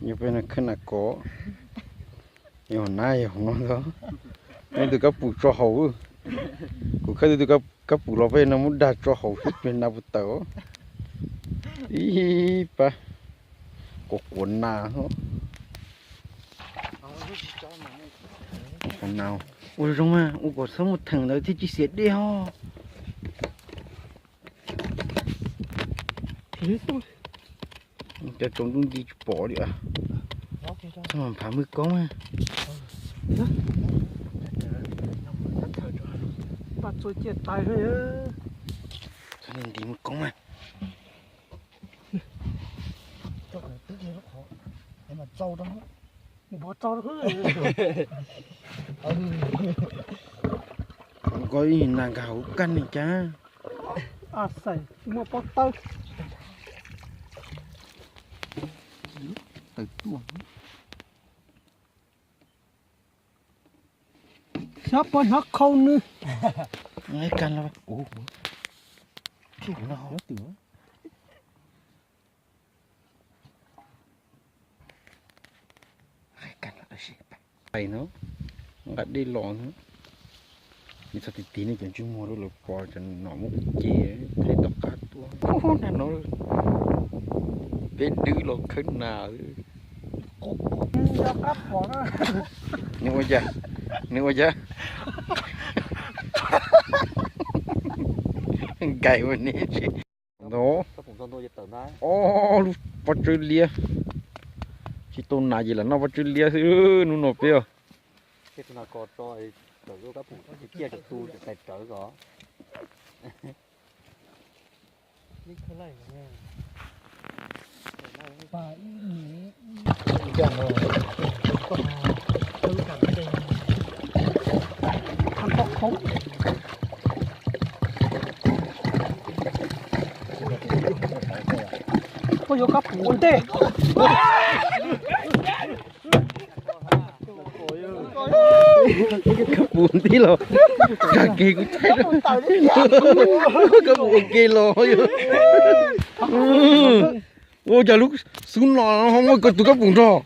Yog peb no khawb nas kos, yog na yog no ntag. Muab tus kab pum tso hauv. Kuv khawb tus kab pum los peb no muab dag tso hauv xwb peb na puas tawm. Ib pab quav quav nas. Quav nas. Ua zoo mas ua kom txhob muaj theem ntawd thiaj tsis xiam dej ho. Cov tsaus ntuj nti tsis pom li. Txhob phav mws koob. Txhob nti mws koob mas. Koj ib nas nkag hauv kaj ne cas. Xais tsis muaj pob tawb. Tawm tuaj. Xyov puas hnov khau nws. Kag los. Ais no, nqa dej los na. Nws txog tig tig nej cov ntsej muag lawm los pom cov nom muab kuv ce, thaiv tom qab tuaj. Nag no peb dwb los khawb nas. Nws ua cas, nws ua cas. Nkais ua neb tsis ntau. Ob lub pob tsawb liab. Tsis tau nas ces lam noj pob tsawb liab xwb hnub no peb os. Koj yuav kab pum ua ntej. Kab pum ntej los, kab ke kuv thaij. Kab pum ua ke los. Ua cas lub xub no ho muaj koj tus kab pum nrog.